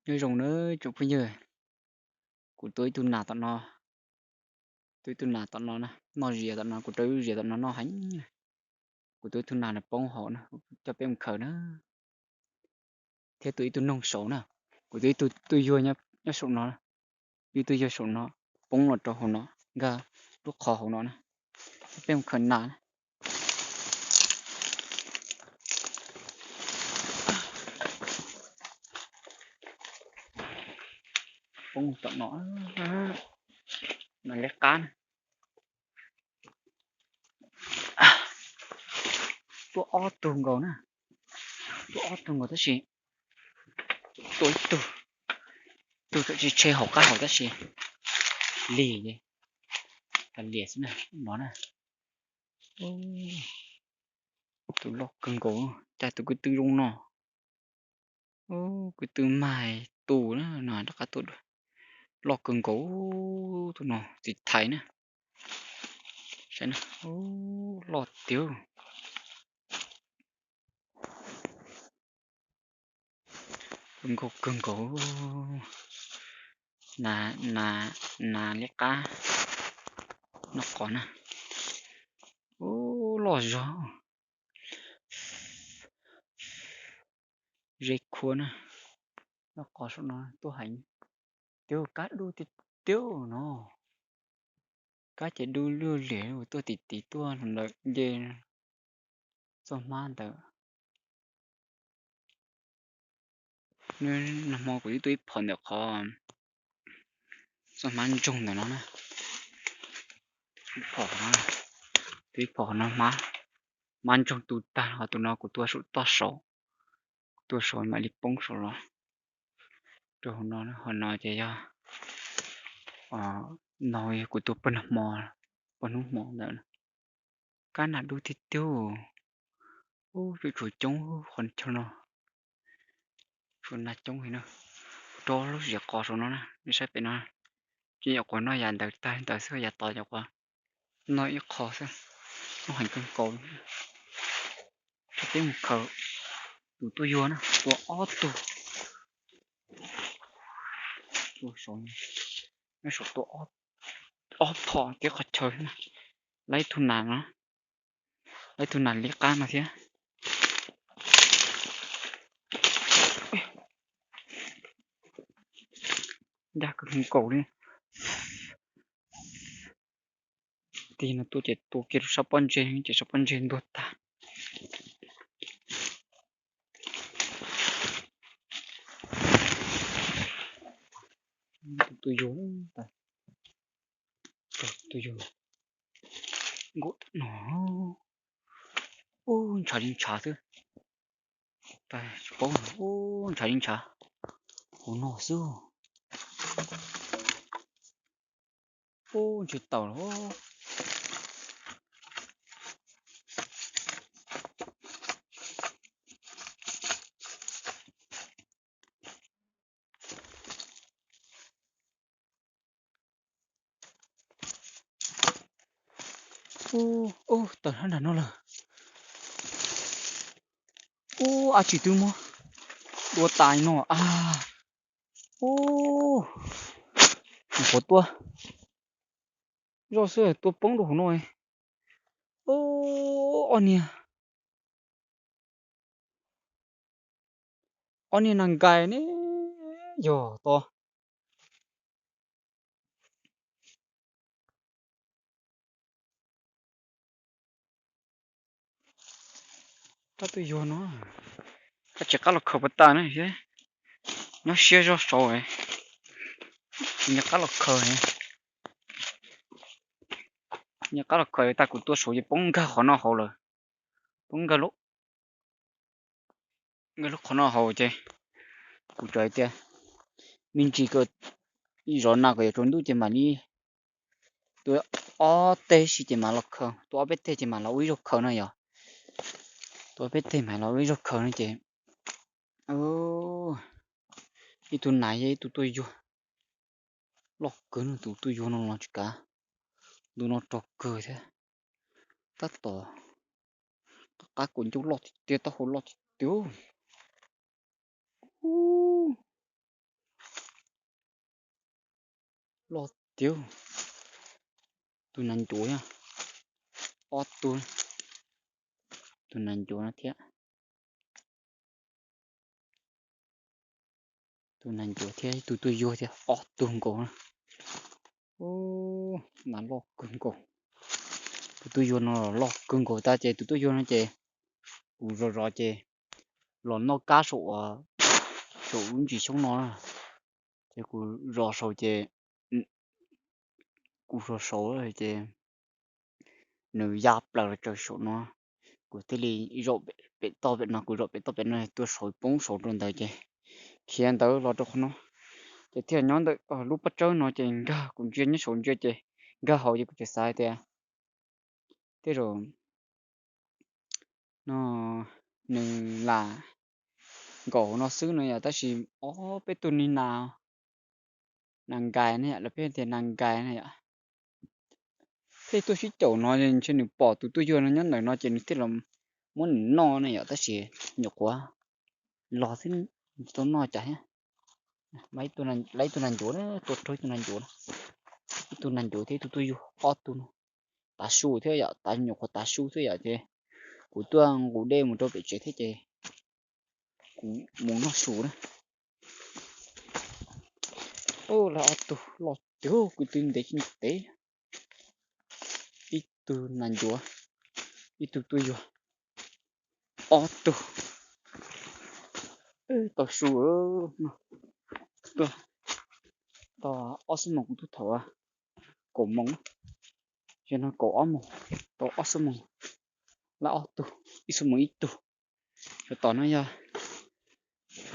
Nyob zoo na tsoom phooj ywg, kuv tua ib tug nas tom no, tua ib tug nas tom no na, noj zias tom no, kuv rau ib zias tom no noj heev. Kuv tua ib tug nas nws poob hauv na, coj peb mus khaws na. Thiab tua ib tug noog saud na, kuv tua ib tug tuaj yuag nyob saum no, ib tug yuag saum no, poob los rau hauv no, nkag lub qhov hauv no na. Peb mus khaws nas na. Poob tom no, nas liab qab na. Tuaj ob tug nkaus na, tuaj ob tug nkaus tab sis tua ib tug, tus tseem tshe hauv qab hauv tab sis lig, liam xwb na no na. Tus loj kawg nkaus, cas tus kwv tw zoo no. Kwv tw mag tus na, no rov qab tua dua. Loj kawg nkaus, tus no txiv thais na. Saib na, loj tiag. Kawg nkaus kawg nkaus, nas liab qab noj qos na. Ub, loj zog. Ze khuab na, noj qos saum no tuaj heev. Tiag, kab dub tiag tiag no. Kab ces dub lwj liam tuaj tim tid tuaj ntawm nce txoj hmab ntawd. Nag hmo kuv twb tua ib phom ntawm qhov txoj hmab ntsoog ntawm no na. Ib phom no, tua ib phom no hmab, hmab ntsoog tu tag, ho tus no kuv tua saum toj saud, kuv tua saud mam li poob saud los. Rau hauv no, hauv no ces yog no, kuv tua pag nag hmo, pag hnub hmo ntawd. Kab nas dub tiag tiag. Ub, tshuav coob qhov chaw no, tshuav nas coob heev na. Rau lub ziav qos saum no na, nej saib pem no, ces nyuam qhuav noj yav ntawd tag ntawd xwb, yav tod nyuam qhuav noj ib qho xwb, noj heev kawg nkaus. Peb mus khaws tus tuaj yuag na, tua ob tug. Tua saud, nyob saum tua ob phom tib qhov chaw xwb na. Lawv ib tug nas no, lawv ib tug nas liab qab no thiab. Ncaj kawg nkaus li. Tig no tuaj ces tua kiag rau sab pob ntseg ces sab pob ntseg ntuag tag. Tus tuaj yuag, tus tuaj yuag nkaus no. Ub, ntshav li ntshav xwb. Tsis paub, ub, ntshav li ntshav. Hauv no xwb. Ub, ntshe tau lawm. Ub, tawm hab nram no lawm. Ub, ab tsi twb muab dua tas no a. Ub, nyuam qhuav tua zoj xwb tua poob rau hauv no. Ub, ob niag, ob niag nas nkais ne, yog tod. Kab tuaj yuag no, kab tsis qab los khaws puas tas na, nyob siab zog saud, tsis nco qab los khaws. Nco qab los khaws tas kuv tua saud ces poob nkag qhov no hauv lawm, poob nkag lub qhov no hauv ces kuv tsuas hais tias me ntsis kom zov nas kom yuav tsaus ntuj ces mam li tua ob teg si ces mam los khaws, tua ob peb teg ces mam los ua ib zaug khaws no yog, tua ob peb teg mam los ua ib zaug khaws no ces ib tug nas yog ib tug tuaj yuag loj kawg, tus tuaj yuag no los tsis kav, ntu no rog kawg thiab. Tab tom qab kuv ncauj loj tiag tiag, taub hau loj tiag tiag. Loj tiag. Tus nas ncuav, ob tug, tus nas ncuav no thiab, tus nas ncuav thiab ib tug tuaj yuag thiab ob tug nkaus na. Nas loj kawg nkaus. Tus tuaj yuag no los loj kawg nkaus tag ces tus tuaj yuag no ces kuv zov zov ces los noj kab saum, saum lub ntsis xyoob no na. Ces kuv zov saud ces, kuv zov saud ces nws ya plaws los tsaws saum no. Kuv thiaj li zaum pem toj pem no, kuv zaum pem toj pem no tuaj saud poob saud rau ntawd ces khiav ntawd los rau qhov no. Ces thiaj nyob ntawm lub pob tsawb no ces nkag, kuv ntsia nyob saud ntsia ces nkag hauv ces kuv tseem xav tias tej zaum no nws lam nkaum no xwb no yom, tab sis ob peb tug ni nas, nas nkais ne yom, lawv pheej tias nas nkais ne yom. Thiaj tuaj sib caum no ntshe nws pom tus tuaj yuag no nyob ntawm no ces nws thiaj los muab nws noj ne yom, tab sis nyuam qhuav los xwb, tsis tau noj cas thiab. Lawv ib tug nas ncuav, tua raug ib tug nas ncuav, ib tug nas ncuav thiab ib tug tuaj yuag, ob tug no. Tav su thiab yom, tav nyuam qhuav tav su thiab yom ces kuv tuaj nqus dej mus rau pem tsev thiab ces kuv mus noj su na. Lawv ob tug loj tiag, kuv twb ntev tsis ntev. Ib tug nas ncuav, ib tug tuaj yuag, ob tug tau su. Tuaj tau ob xuab moos kuv tuaj thaum kaum moos, ces no kaum ob moos, tau ob xuab moos, lawv ob tug, ib xuab moos ib tug. Tsov tom no yog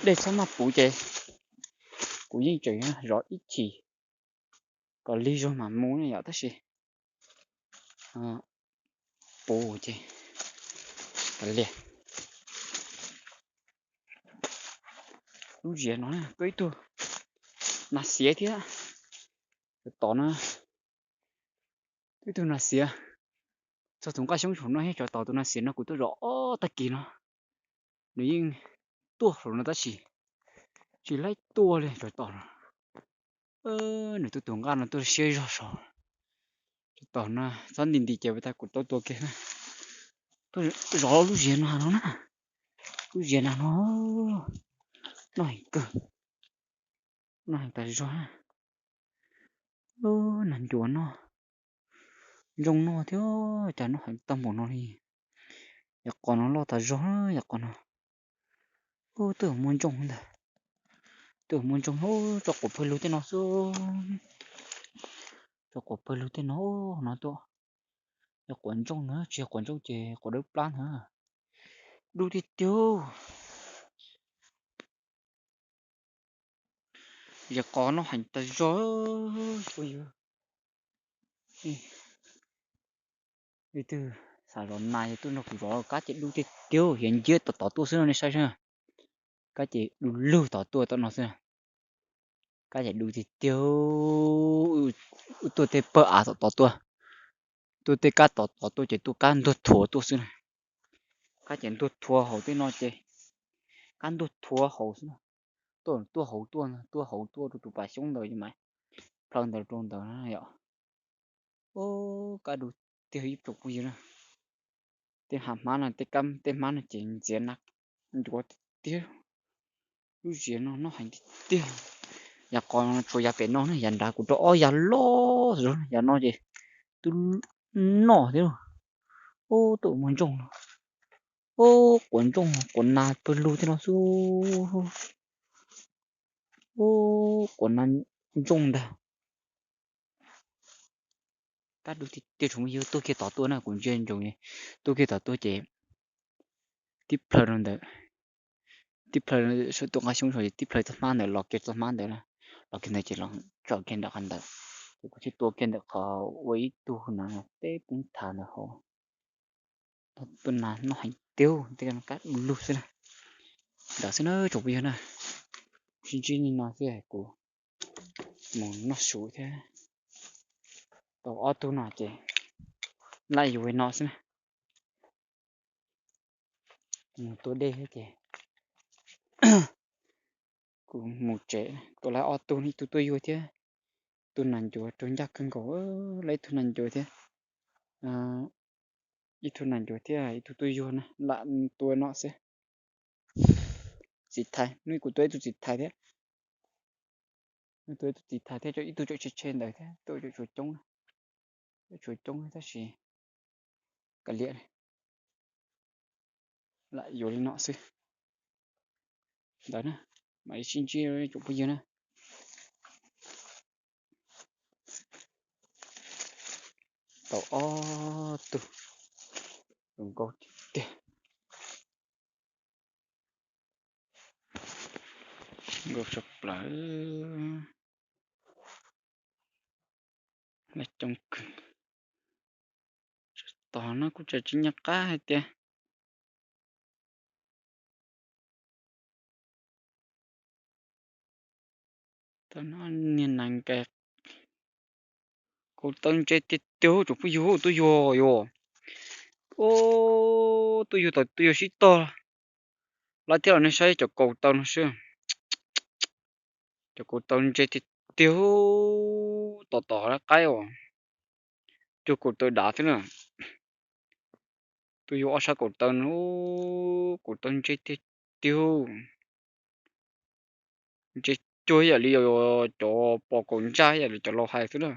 dej txhob maj puv ces kuv yeej tseem zov ib chim kom lig zog mam mus ne yom, tab sis puv ces kav liam. Lub ziav no tuaj ib tug nas xiav thiab. Tsov tom no tuaj ib tug nas xiav. Txog tus nqaj xyoob saum no thiab tsov tom tus nas xiav no kuv tuaj zov ob tag kis no, nws yeej tuaj saum no tab sis tsis laib tuaj li tsov tom no. Nws tuaj tus nqaj no tuaj siab zog saud. Tsov tom no txhob nti nti ces ua tas kuv tau tua kiag na. Tuaj zov lub ziav no no na, lub ziav no no, noj heev kawg, noj heev tas zog. Nas ncuav noj, ntsoog noj thiab, cas noj heev tag npaum no li. Yam qos no loj tas zog, yam qos no. Twb muaj ntsoog ntag, twb muaj ntsoog tso quav pawg lug tej no xwb, tso quav pawg lug tej no, no tuaj. Yog quav ntsoog na, tsis yog quav ntsoog ces quav dawb plab ntag. Dub tiag tiag. Yam qos noj heev tas zog. Ib tug xav zov nas yog tuaj nrog kuv zov, kab ces dub tiag tiag, hiav nciab tom tod tuaj xwb no nej saib seb. Kab ces du lug tom tuaj tom no xwb. Kab ces du tiag tiag, tuaj tej pawg av tom tod tuaj, tuaj tej kab tom tod tuaj ces tuaj kab ntuag thuav tuaj xwb na. Kab ces ntuag thuav hauv tej no ces, kab ntuag thuav hauv xwb na. Tuaj, tuaj hauv tuaj, tuaj hauv tuaj rau tus pas xyoob ntawd mas plhaw ntawd rau ntawd na yom. Kab du tiag ib tsoom phooj ywg na. Tej hav hmab no, tej kab tej hmab no ces ntxiav na, ncuav tiag tiag. Lub ziav no noj heev tiag tiag. Yav qos tsuas yav pem no na, yav nrad kuv rau ob yav loj zog, yav no ces twb noj thiab. Ub, tuaj muaj ntsoog no. Ub, quav ntsoog, quav nas pawg lug tej no xwb. Ub, quav nas ntsoog ntag. Kab du tiag tiag tsoom phooj ywg, tuaj kiag tod tuaj na, kuv ntsia ntsoov tuaj kiag tod tuaj ces tib plhaw rau ntawd, tib plhaw saum tus nqaj xyoob saud ces tib plhaw txoj hmab ntawd los kiag txoj hmab ntawd na, los kiag ntawd ces los tso kiag nram qhov ntawd. Ces kuv thiaj tua kiag ntawm qhov ua ib tug nas teb poob thav ntawd hauv. Tus nas noj heev tiag, tej kab du lug xwb na. Ntawd xwb na tsoom phooj ywg na. Sib ntsib li no xwb kuv mus noj su thiab. Tau ob tug no ces laj yuav li no xwb na. Mus tua dej thiab ces kuv mus tsev, tua lawv ob tug, ib tug tuaj yuag thiab, Tug nas ncuav raug ncaj kawg nkaus, lawv ib tug nas ncuav thiab, ib tug nas ncuav thiab ib tug tuaj yuag na, lam tua no xwb. Txiv thais, hnub kuv tua ib tug txiv thais thiab, tua ib tug txiv thais thiab, ib tug tseem tshe tshe ntawd thiab, tua tseem tshuav coob, tshuav coob tab sis kav liam, lam yuav li no xwb. Ntawd na, mam li sib ntsib tsoom phooj ywg na. Tau ob tug, zoo nkauj tiag tiag, nkauj tshaj plaws, laj coob kawg. Tos no kuj tseem tsis nco qab hais tias, tau no niag nas nkais, kaus taw ntse tiag tiag tsoom phooj ywg, tuaj yuag yuag, tuaj yuag tau tuaj yuag sib tog. Lawv thiab los nej saib cov kaus taw no sib, cov kaus taw ntse tiag tiag, tom tom qaib os, cuag kaus taw dav thiab na. Tuaj yuag ob sab kaus taw no, kaus taw ntse tiag tiag, ntse cuag yam li cov pos kaus ntsaj yam li cov laus hais xwb na.